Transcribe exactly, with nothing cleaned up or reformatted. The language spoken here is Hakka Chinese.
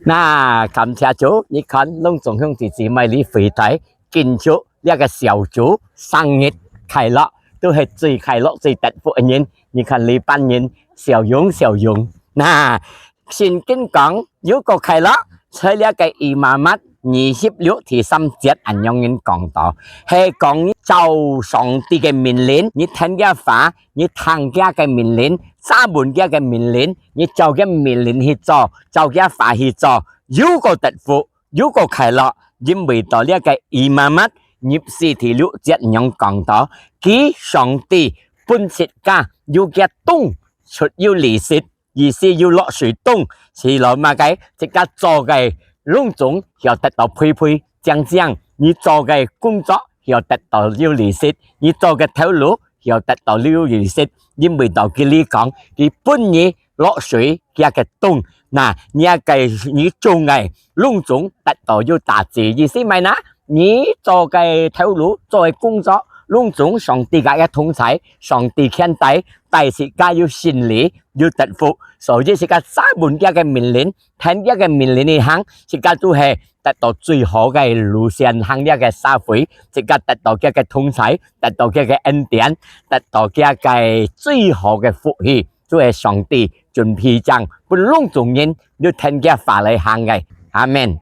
那感謝主，你看，攏總兄弟姊妹你回台，敬祝這個小組生日快樂，都係最快樂、最得福个人。你看你班人笑容笑容，那聖經講有個快樂，在這個以馬忒二十六第三節恁樣人講到，係講照上帝个命令，你聽佢話，你聽佢个命令，揸穩佢个命令，你照佢命令去做，照佢話去做，有個得福，有個快樂，因為到這個以馬忒二十四第六節恁樣講到，佢上帝本自家有佢个冬出有利息，意思有落水冬，係來麼个，自家做个攏總曉得到肥肥靚靚，你做个工作曉得到有利息，你做个頭路曉得到有利息，因為到佢哩講，佢分你落水佢个冬，那你个你種个攏總得到有打子，意思麼个呢？你做个頭路，做个工作，攏總上帝个同在，上帝牽帶，帶自家有勝利，有得福。所以自家揸穩佢个命令，聽佢个命令去行，自家就係得到最好个路線，行這個社會，自家得到佢个同在，得到佢个恩典，得到佢个最好个福氣，就係上帝準備正分攏總人，有聽佢話來行个。阿們。